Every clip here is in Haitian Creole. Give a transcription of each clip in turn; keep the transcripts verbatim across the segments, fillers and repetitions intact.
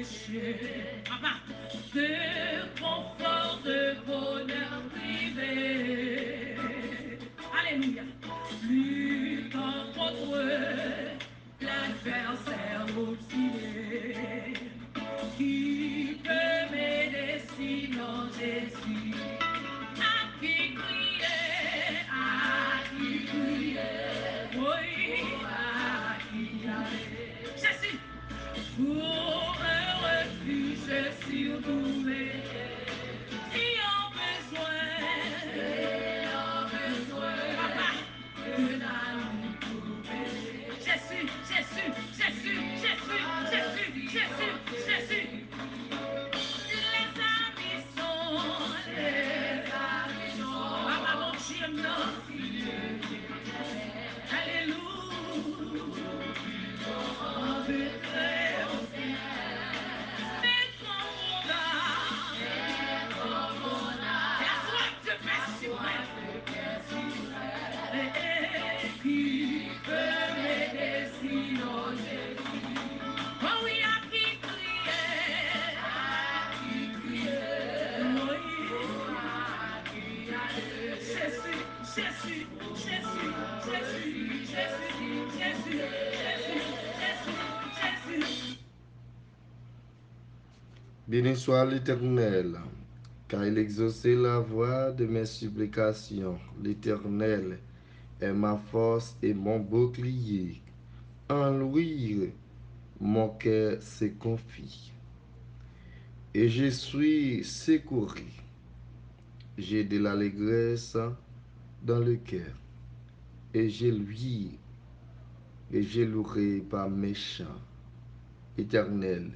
Papa, de confort, de bonheur privé. Alléluia. Luttant contre l'adversaire obstiné qui peut m'aider sinon Jésus. À qui crier, à qui crier, oui, à qui crier. Jésus, pour un refuge sûr pour mes qui ont besoin, qui ont besoin, papa, de la Jésus, Jésus, Jésus, Jésus, Jésus, Jésus, Jésus. Les amis sont, les amis sont, papa, mon Dieu, non. Alléluia. Mets ton âme, la soif de paix suprême. Et qui peut m'aider sinon Jésus? Oh oui, à qui crier? À qui crier? Oui. Jésus, Jésus, Jésus, Jésus, Jésus, Jésus, Jésus, Jésus, Jésus. Béni soit l'Éternel, car il exauce la voix de mes supplications. L'Éternel est ma force et mon bouclier. En lui, mon cœur se confie. Et je suis secouru. J'ai de l'allégresse dans le cœur, et je lui, et je louerai par mes chants. L'Éternel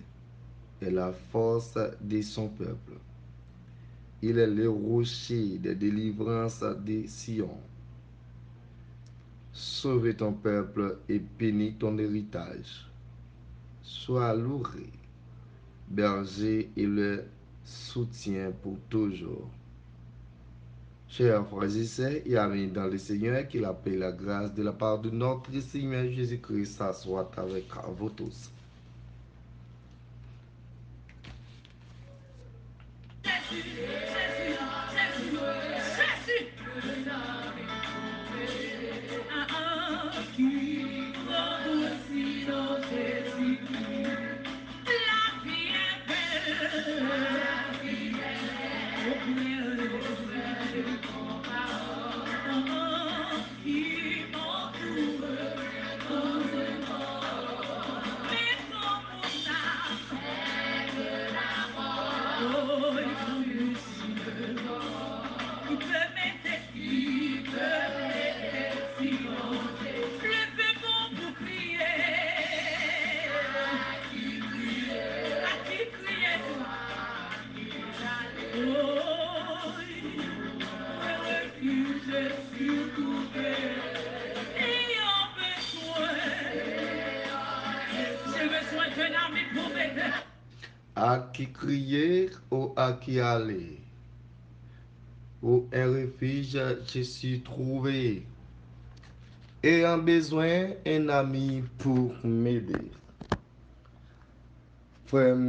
est la force de son peuple. Il est le rocher de délivrance de Sion. Sauve ton peuple et bénis ton héritage. Sois loué, berger et le soutien pour toujours. Chers frères et sœurs et amis dans le Seigneur, que la paix et la grâce de la part de notre Seigneur Jésus-Christ soit avec vous tous. Jésus, Jésus, Jésus, Jésus. Ah, ah, qui prend aussi dans Jésus-Christ. La vie est belle, la vie est belle. À qui crier ou à qui aller? Où un refuge je suis trouvé. Ayant besoin un ami pour m'aider. Frè m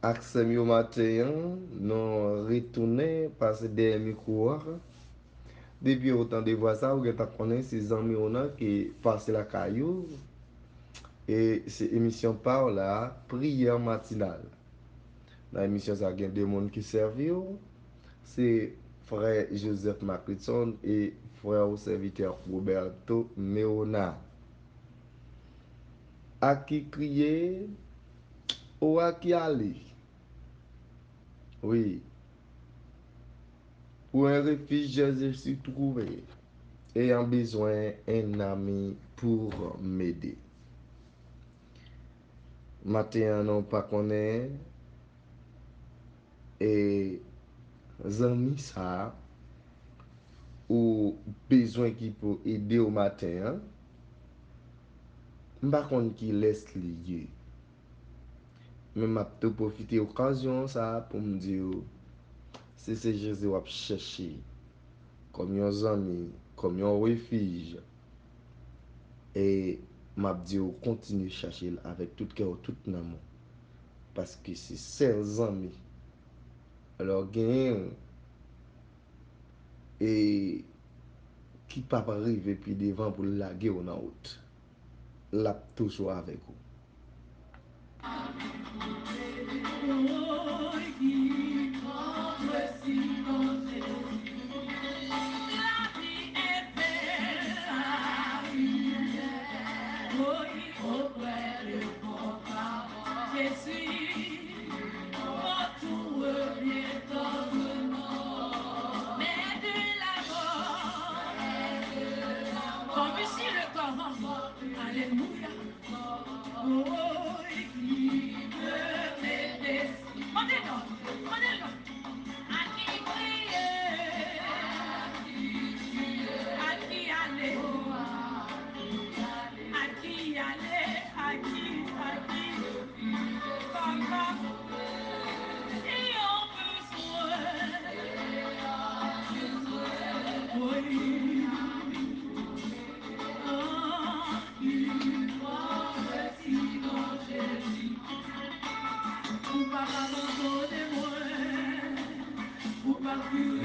ak sè m yo, maten an, nou retounen pase dèyè mikwo a. Depi ou tande vwa sa, ou gentan konnen se zanmi w nan ki pase lakay ou. E se emisyon pa w la, Priyè Matinal. Nan emisyon sa, gen de moun ki sèvi w. Se frè Joseph Macritson e frè w sèvitè Roberto Meona. À qui crier ou à qui aller? Oui. Où un refuge je suis trouvé, ayant besoin un ami pour m'aider. Maten an, nou pa konnen e zanmi sa a ou bezwen ki pou ede w maten an, m pa konn kilès li ye. Men m ap tou pwofite okazyon sa a pou m di w, si se Jezi w ap chèche kòm yon zanmi, kòm yon refij, e m ap di w kontinye chèche l avèk tout kè w, tout nanm ou. Paske se sèl zanmi lè w genyen w e ki p ap rive pi devan pou l lage w nan wout. L ap toujou avèk ou. Jésus, quand tout revient en ton nom, mais de la mort, comme si le Coran. Alléluia. Oh, qui peut m'aider? Mande non, mande non. À qui prier? À qui aller? À qui aller? À qui, à qui? Papa, si on besoin. Oui.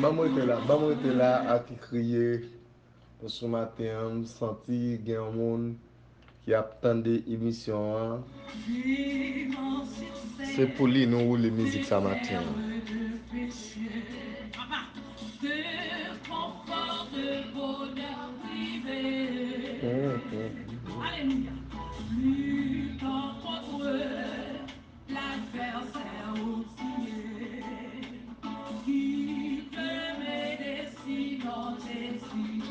Ban m rete la, ban m rete la ak ki kriye. Sou maten an, m santi gen yon moun ki ap tande emisyon an. Se pou li nou woule mizik sa maten an. Hum, hum. Alléluia. Luttons contre l'adversaire obstiné qui peut m'aider sinon Jésus.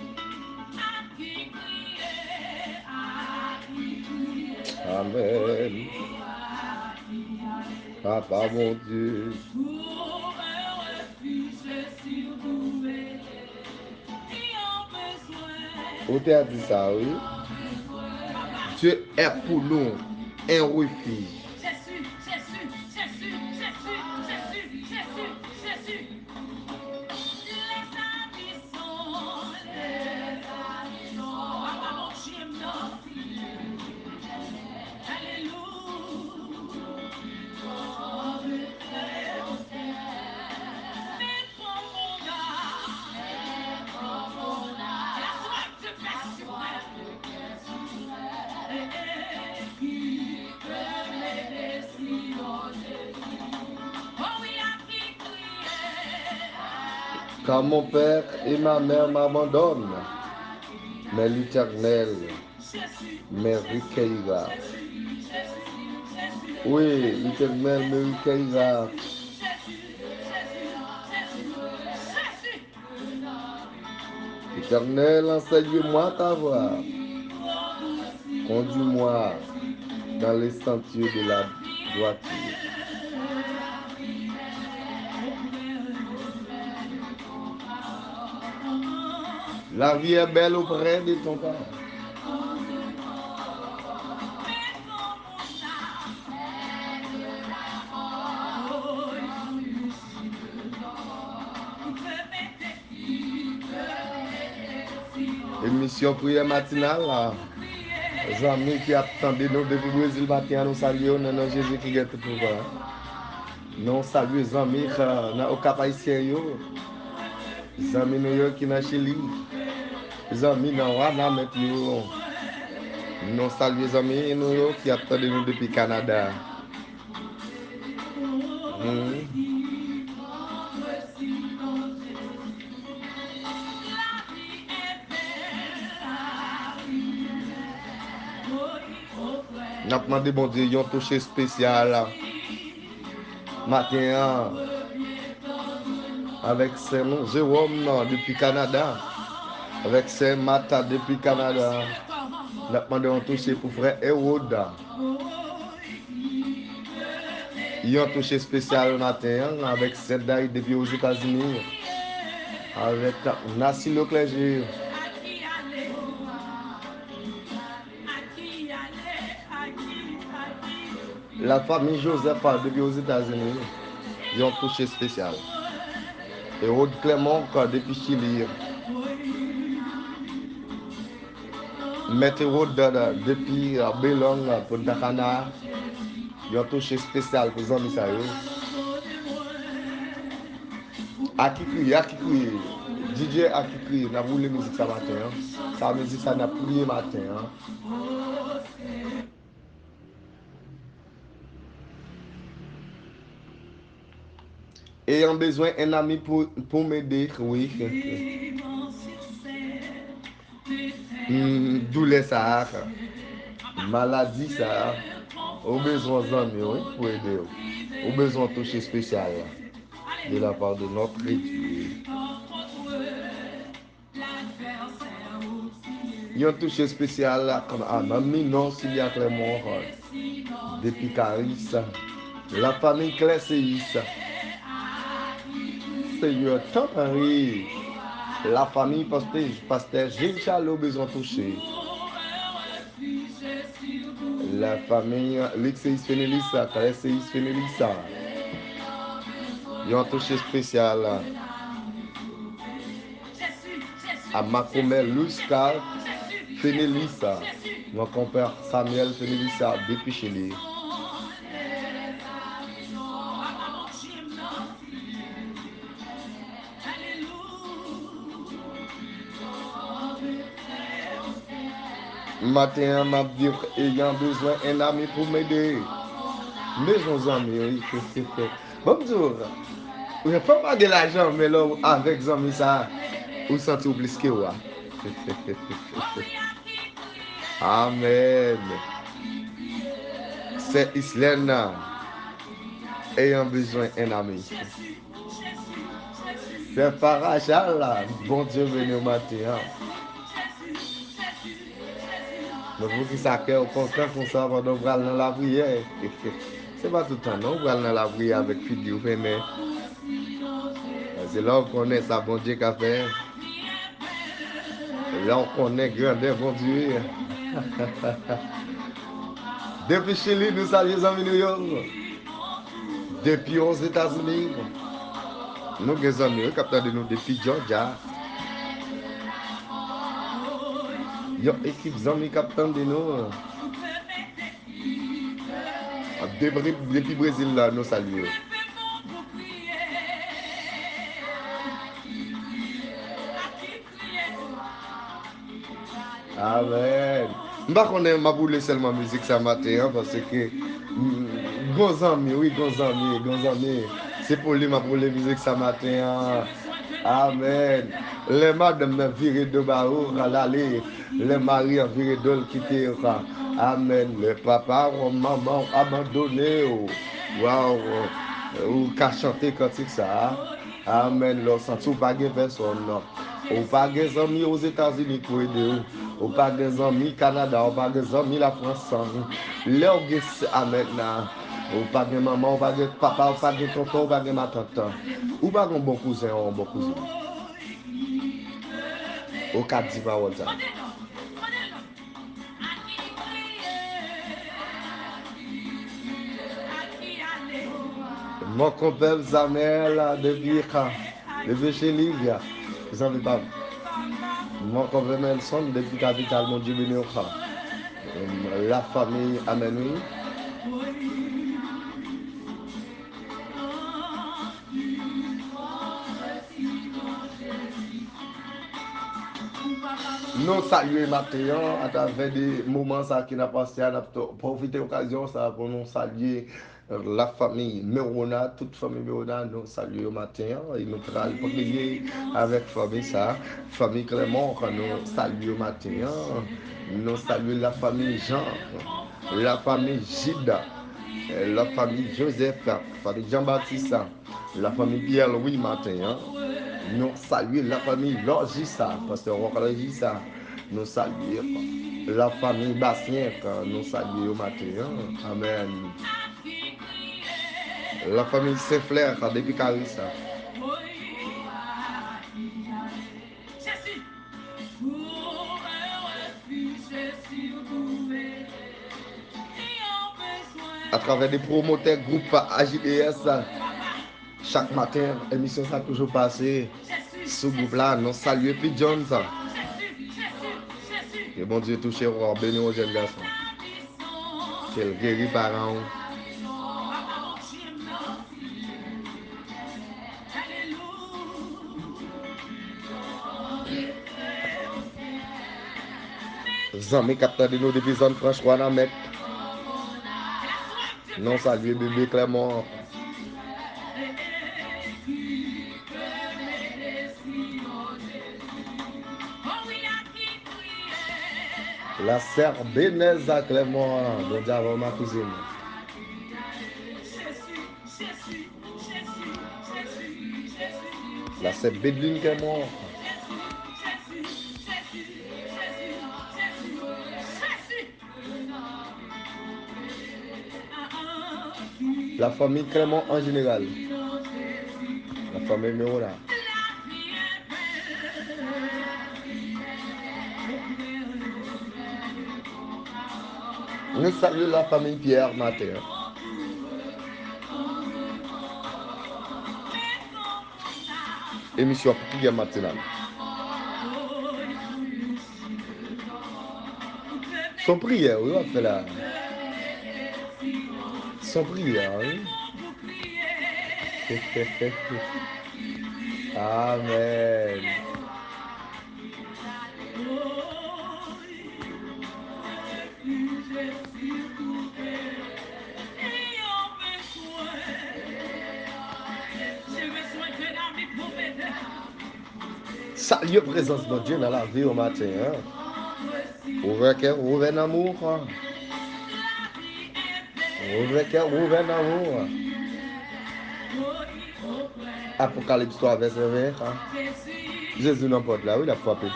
À qui crier, à qui crier? Amen. Papa Bondye. Ou te a di sa, wi. Dieu est pour nous un refuge. Car mon père et ma mère m'abandonnent, mais l'Éternel me recueillera. Oui, l'Éternel me recueillera. Éternel, enseigne-moi ta voie. Conduis-moi dans les sentiers de la droiture. La vie est belle auprès de ton père. Emisyon priyè matinal la. Zanmi ki ap tande nou depi Brezil maten an, nou salye w nan non Jezi ki gen tout pouvwa. Nou salye zanmi k nan Okap Ayisyen yo. Zanmi nou yo ki nan Chili. Zanmi nan Wanament yo. Nou salye zanmi nou yo ki ap tande nou depi Kanada. Hmm. N ap mande Bondye yon touche espesyal maten an avèk sè nou Jewòm nan depi Kanada, avèk sè Mata depi Kanada. N ap mande yon touche pou frè Ewod. Yon touche espesyal maten an avèk sè Day depi Ozetazini, avèk Nasilo Klèje. La famille Joseph depi Ozetazini, yon touche espesyal. Ewod Clermont depi Chili. Mèt Ewod depi Belong, Punta Cana. Yon touche espesyal pou zanmi sa yo. Aki kriye, aki kriye. D J aki kriye, n ap woule mizik sa maten an. Sa mizik sa n ap kriye maten an. Ayant besoin un ami pour, pour m'aider, wi. Hmm, doulè sa a, maladi sa a, ou bezwen zanmi, wi, pou ede w. Ou bezwen touche espesyal la, de la part de notre Dieu. Yon touche espesyal a Manmi non Silya Clermont, depi Karis, la famille Clé Seyis, Seyè tanpri, la famille Pastè, Pastè Gilles Charlot bezwen touche. La famille Luc Seyis Fenelisa, Clé Seyis Fenelisa. Yon touche espesyal a Makomè Lusca Fenelisa, mon konpè Samuel Fenelisa depi Chili. Maten an, m ap di, ayant besoin un ami pour m'aider. M bezwen zanmi, wi. Bon, m di w, fò w pa gen lajan, men lè w avèk zanmi sa, ou santi w plis ke wa. Amèn. Sè Islèn, ayant besoin un ami. Sè Farah Charles, Bondye beni w maten an. Men poukisa kè w kontan konsa pandan w pral nan lapriyè? Se pa tout tan non, w pral nan lapriyè avèk figi w fennen. Se lè w konnen sa Bondye ka fè. Lè w konnen grandè Bondye. Depi Chili, nou salye zanmi nou yo. Depi Ozetazini, nou gen zanmi wi k ap tande nou depi Georgia. Yon ekip zanmi k ap tande nou. Depi, depi Brezil la, nou salye yo. Amèn. M pa konnen m ap woule sèlman mizik sa maten an, paske, mm, gon zanmi, wi, gon zanmi, gon zanmi. Se pou li m ap woule mizik sa maten an. Amèn. Lè madanm nan vire do ba ou, l ale. Lè mari an vire do l kite ou. Amèn. Lè papa ou, manman ou abandone ou. Waw. Ou ka chante kantik sa a. Amèn. Lè w santi w pa gen pèsòn, non. Ou pa gen zanmi Ozetazini pou ede w. Ou pa gen zanmi Kanada, ou pa gen zanmi Lafrans. Lè w gen s-, amèn, nan, ou pa gen manman, ou pa gen papa, ou pa gen tonton, ou pa gen matant. Ou pa gen bon kouzen, yon bon kouzin. Ou ka di pawòl sa. Mon konpè Zamèl depi Ka, depi Chili, zanmi pa m. Mon konpè Melson depi kapital, Bondye beni w Ka. La famille, amèn wi. Nou salye maten an atravè de moman sa ke n ap pase a, n ap to-, pwofite okazyon sa pou nou salye la famille Merona, tout famille Merona, nou salye yo maten an, e nou pral priye avèk fanmi sa, fanmi Clermont, nou salye yo maten an, nou salye la famille Jean, la famille Judas, la famille Joseph, fanmi Jean Baptiste. La famille Pierre Louis maten an. Nou salye la famille Lòjisa, pastè Rock Lòjisa. Nou salye la famille Basien, nou salye yo maten an. Amèn. La famille Saint-Fleur, depi Karisa. Atravè de pwomotè gwoup A J D S, chak maten, emisyon sa toujou pase sou gwoup la. Nou salye P. Jones. Ke Bondye touche w, beni w, jèn gason. Ke l geri paran w. Zanmi k ap tande nou depi zòn Franch Wanament. Nou salye bebe Clermont. La sè Benèz a Clermont, Bondye avè w, ma kouzin. La sè Bedline Clermont. La famille Clermont en général. La famille Meona. Nou salye la famille Pierre maten an. Emisyon Priyè Matinal. Se yon priyè, wi, w ap fè la. Se yon priyè, wi. Amèn. Salye prezans Bondye nan lavi w maten an. Ouvè kè, ouvè nanm ou. Ouvè kè, ouvè nanm ou. Apokalips twa, vèsè ven. Jezi nan pòt la, wi, l ap frape.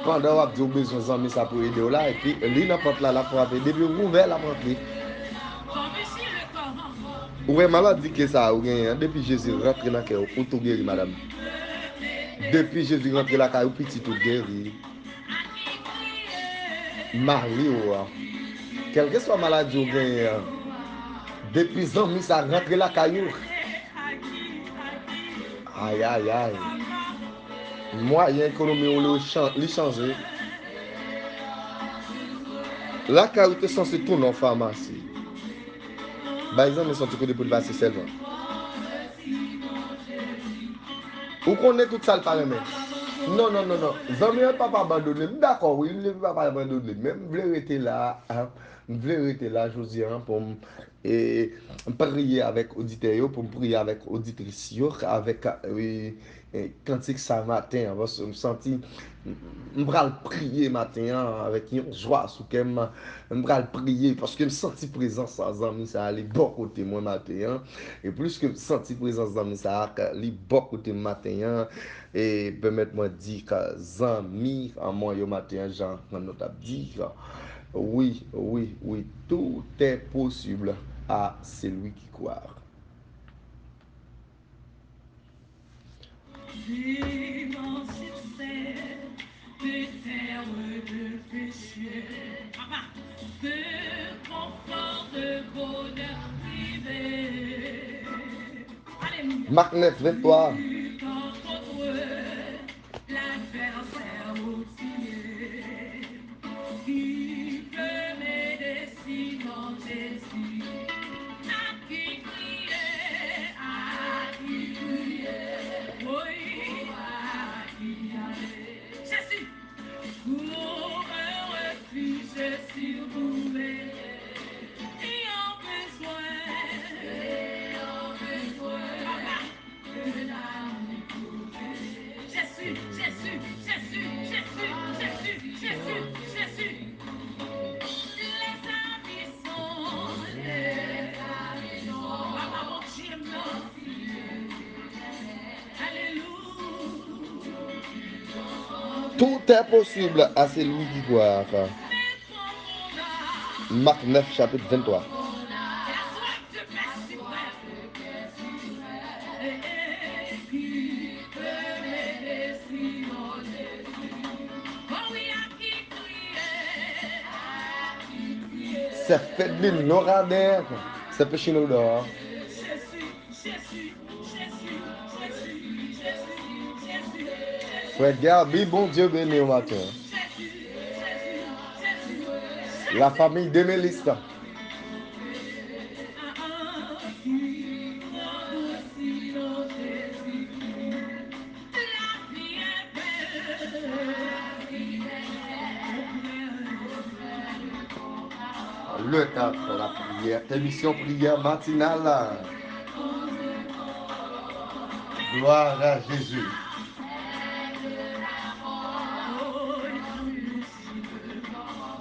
Pandan w ap di w bezwen zanmi sa pou ede w la, epi li nan pòt la, l ap frape. Depi w ouvè, l ap rantre. Ou wè maladi ke sa a ou genyen an, depi Jezi rantre nan kè w, ou tou geri, madanm. Depi Jezi rantre lakay ou, pitit ou geri. Mari w an. Kèlkeswa maladi ou genyen an, depi zanmi sa rantre lakay ou, ayayay. Mwayen ekonomi w li chan-, li chanje. Lakay ou te sanse tounen yon famasi. Bay zanmi sa yon ti kout de pou l pase sèlman. Ou konnen tout sa l pa renmen. Non, non, non, non. Zanmi an p ap abandone m. M dakò, wi, li p ap abandone m. Men m vle rete la, a. M vle rete la jodi a pou m, e, priye avèk oditè yo, pou m priye avèk oditris yo, avèk, wi, e, kantik sa maten an, paske m santi m, m pral priye maten an avèk yon jwa sou kè m. M pral priye paske m santi prezans sa, zanmi sa a, li bò kote mwen maten an. E plis ke m santi prezans zanmi sa a, ke li bò kote m maten an, e pèmèt mwen di ke zanmi an mwen yo maten an, jan nou t ap di, wi, wi, wi, tout est possible à celui qui croit. Vivant succès de terre de péché. Papa, de confort, de bonheur privé. Alléluia. Mak nèf, venntwa. Lutte contre l'adversaire obstiné. Qui peut m'aider sinon Jésus? À qui crier? À qui crier? Oui, à qui aller? Jésus, pour un refuge sûr, pour m'aider. Ayant besoin, ayant besoin, papa. Jésus, Jésus, Jésus, Jésus, Jésus, Jésus, Jésus. Les amis sont, les amis sont. Papa, mon Dieu, merci. Alléluia. Tout est possible à celui qui croit. Mak nèf, chapit venntwa. Sè Fedlin Noraden, sè Pechino Dò. Frè Gaby, Bondye beni w maten. La famille Demelista. Le quatre, la prière, émission prière matinale. Gloire à Jésus.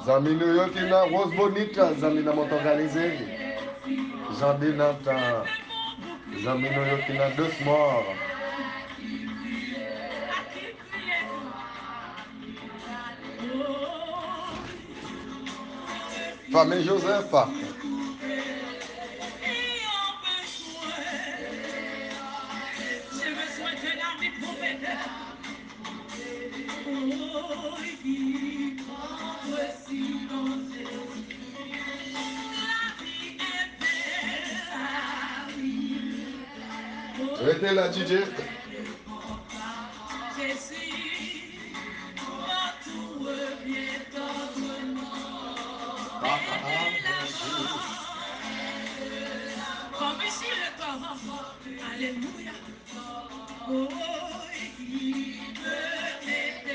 Zanmi nou yo ki nan Wozbonit, zanmi nan Mont Organize, Jean Denant, zanmi nou yo ki nan Dosmor. Fanmi Joseph. Rete la, Djidje.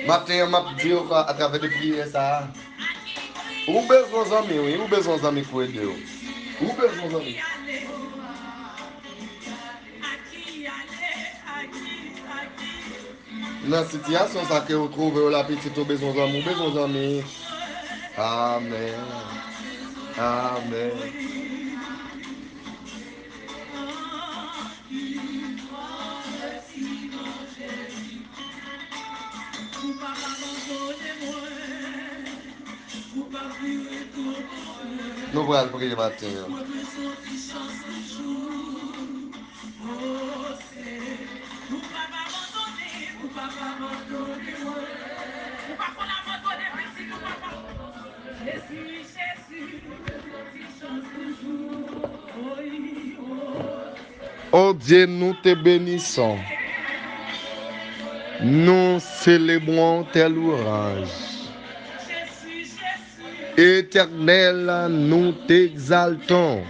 Maten an, m ap di w atravè de priyè sa a, ou bezwen zanmi, wi, ou bezwen zanmi pou ede w. Ou bezwen zanmi. Nan sitiyasyon sa ke ou twouve w la, pitit, ou bezwen zanmi, ou bezwen zanmi. Amèn. Amèn. Nou pral priye maten an. Oh Dieu, nous te bénissons. Nous célébrons tes louanges. Éternel, nous t'exaltons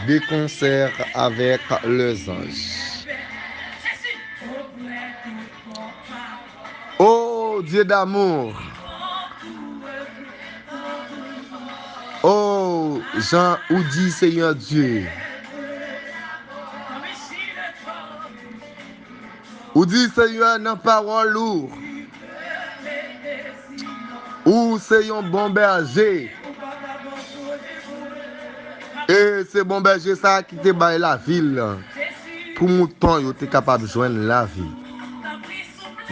de concert avec les anges. Oh Dieu d'amour. Oh, jan ou di, Senyè Dye. Ou di, Senyè, nan pawòl ou, ou se yon bon bèje. E se bon bèje sa a ki te bay lavi l pou mouton yo te kapab jwenn lavi.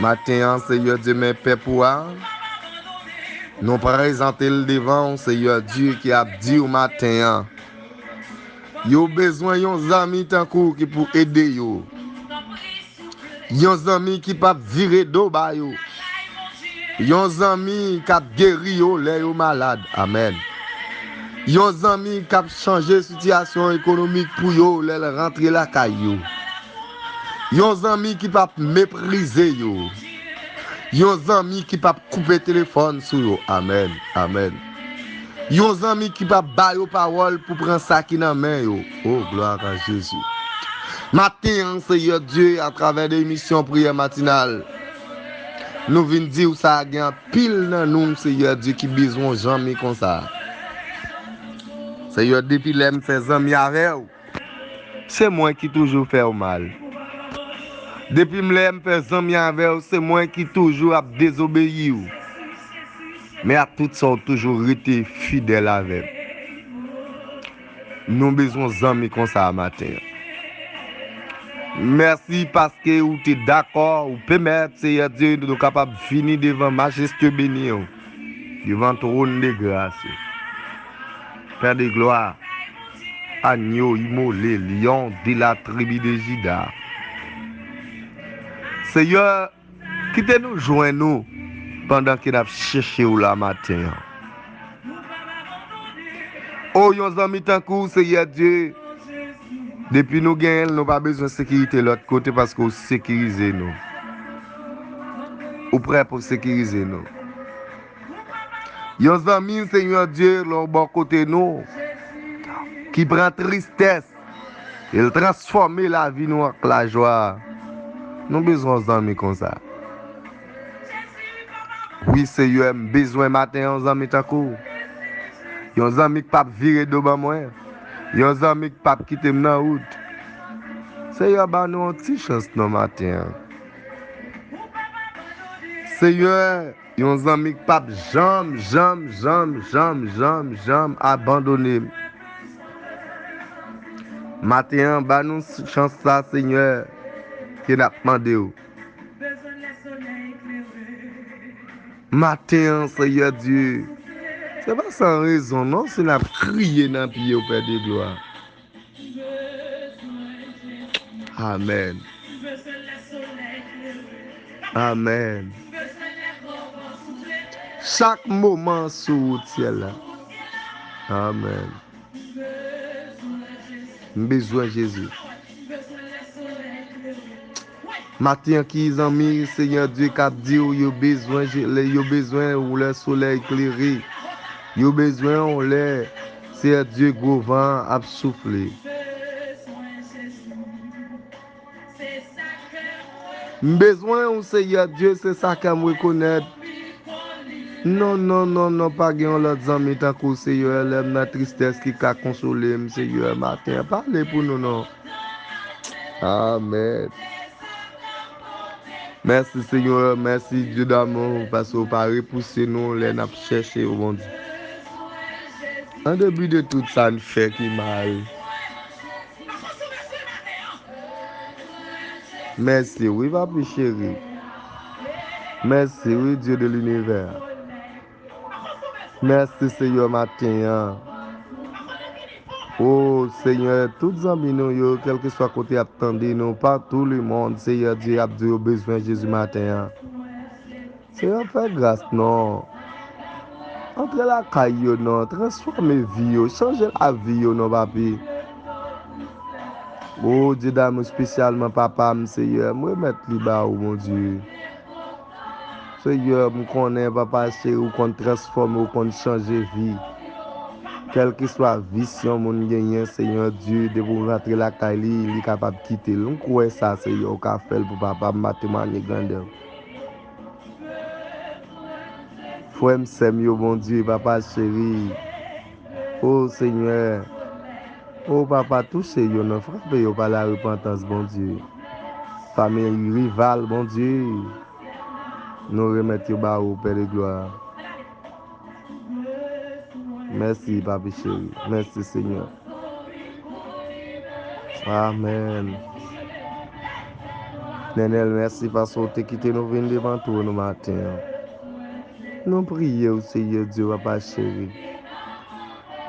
Maten an, Senyè Dye, men pèp ou a, nou prezante l devan w, Senyè Dye, ki ap di w maten an, yo bezwen yon zanmi tankou w ki pou ede yo. Yon zanmi ki p ap vire do ba yo. Yon zanmi k ap geri yo lè yo malad. Amèn. Yon zanmi k ap chanje sitiyasyon ekonomik pou yo lè l rantre lakay yo. Yon zanmi ki p ap meprize yo. Yon zanmi ki p ap koupe telefòn sou yo. Amèn. Amèn. Yon zanmi ki p ap ba yo pawòl pou pran sa ki nan men yo. Oh, gloire à Jésus. Maten an, Senyè Dye, atravè de emisyon priyè matinal, nou vin di w sa, gen anpil nan nou, Senyè Dye, ki bezwen yon zanmi konsa. Senyè, depi lè m fè zanmi avè w, se mwen ki toujou fè w mal. Depi m lè m fè zanmi avè w, se mwen ki toujou ap dezobeyi w. Men ak tout sa, w toujou rete fidèl avè m. Nou bezwen zanmi konsa a maten an. Mèsi paske ou te dakò, ou pèmèt, Seyè Dye, nou kapab vini devan majeste beni w, devan twòn de gras ou. Pè de glwa, agno imole, lyon de la tribi de Jida. Seyè, kite nou jwenn ou pandan ke n ap chèche w la maten an. O, yon zanmi tankou w, Seyè Dye, depi nou genyen l, nou pa bezwen sekirite lòt kote paske w sekirize nou. Ou prè pou sekirize nou. Yon zanmi, Seyè Dye, lè w bò kote nou, ki pran tristès, e l transfòme lavi nou ak lajwa. Nou bezwen yon zanmi konsa. Wi, Seyè, m bezwen maten an yon zanmi tankou w. Yon zanmi k p ap vire do ban mwen. Yon zanmi k p ap kite m nan wout. Seyè, ba nou yon ti chans nan maten an. Seyè, yon zanmi k p ap janm, janm, janm, janm, janm, janm abandone m. Maten an, ba nou chans sa, Seyè, ke n ap mande w. Maten an, Seyè Dye, se pa san rezon non si n ap kriye nan pye w, Pè de glwa. Amèn. Amèn. Chak moman sou wout syèl la. Amèn. M bezwen Jezi. Maten an, ki zanmi Seyè Dye k ap di w yo bezwen je- le- yo bezwen w lè solèy klere. Yo bezwen w lè Seyè Dye gwo van an ap soufle. M bezwen w, Seyè Dye, se sa kè m rekonèt. Non, non, non, non, pa gen yon lòt zanmi tankou w, Seyè, lè m nan tristès ki ka konsole m, Seyè, maten an. Pale pou nou non. Amèn. Mèsi, Seyè, mèsi, Dye damou, paske w pa repouse nou lè n ap chèche w, Bondye. An depi de tout sa n fè ki mal. Mèsi, wi, papi cheri. Mèsi, wi, Dye de linivè. Mèsi, Seyè, maten an. O Seyè, tout zanmi nou yo, kèlkeswa kote y ap tande nou, patou lemonn, Seyè Dye ap di yo bezwen Jezi maten an. Seyè, fè gras non. Antre lakay yo non, transfòme vi yo, chanje lavi yo non, papi. O Dye damou, espesyalman papa m, Seyè, m remèt li ba ou, Bondye. Seyè, m konnen, papa cheri, ou konn transfòme, ou konn chanje vi. Kèlkeswa vis yon moun genyen, Seyè Dye, depi w rantre lakay li, li kapab kite l. M kwè sa, Seyè, ou ka fè l pou papa m, m a temwanye grandè w. Frè m, sè m yo, Bondye, papa cheri. O Senyè, o papa, touche yo non, frape yo pa larepantans, Bondye. Fanmi rival, Bondye, nou remèt yo ba ou, Pè de glwa. Mèsi, papi cheri. Mèsi, Senyè. Amèn. Nènèl, mèsi paske w te kite nou vin devan twòn ou maten an. Nou priye w, Seyè Dye, papa cheri.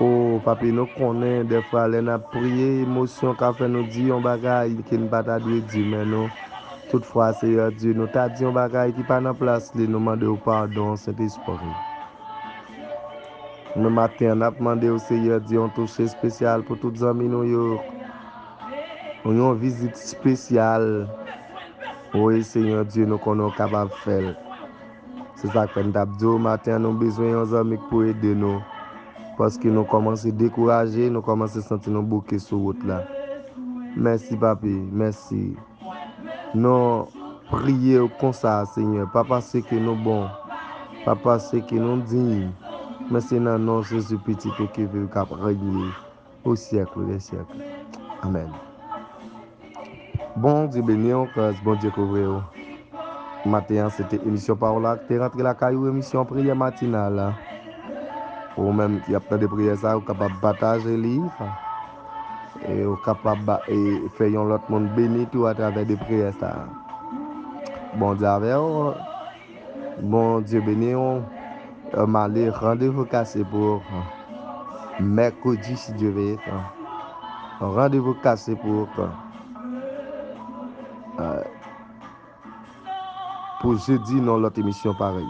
O, papi, nou konnen, dèfwa, lè n ap priye, emosyon ka fè nou di yon bagay ke n pa ta dwe di, men nou, toutfwa, Seyè Dye, nou ta di yon bagay ki pa nan plas li, nou mande w padon, Sentespri. Men maten an, n ap mande w, Seyè Dye, yon touche espesyal pou tout zanmi nou yo. Yon vizit espesyal. Wi, Seyè Dye, nou konnen w kapab fè l. Se sa k fè n t ap di w maten an, nou bezwen yon zanmi k pou ede nou. Paske nou kòmanse dekouraje, nou kòmanse santi nou bouke sou wout la. Mèsi, papi, mèsi. Nou priye w konsa, Senyè, pa paske nou bon, pa paske nou diy, men se nan non Jezi, Pitit ou ki viv, k ap renye o syèk dè syèk. Amèn. Bondye beni w, gras Bondye kouvri w. Maten an, se te emisyon Pawòl la k te rantre lakay ou, emisyon priyè matinal la. Ou menm ki ap tande priyè sa, ou kapab pataje li. E ou kapab ba- e fè yon lòt moun beni tou atravè de priyè sa. Bondye avè w. Bondye beni w. M ale, randevou kase pou mèkredi, si Dye vle. Randevou kase pou pou jedi, nan lòt emisyon parèy.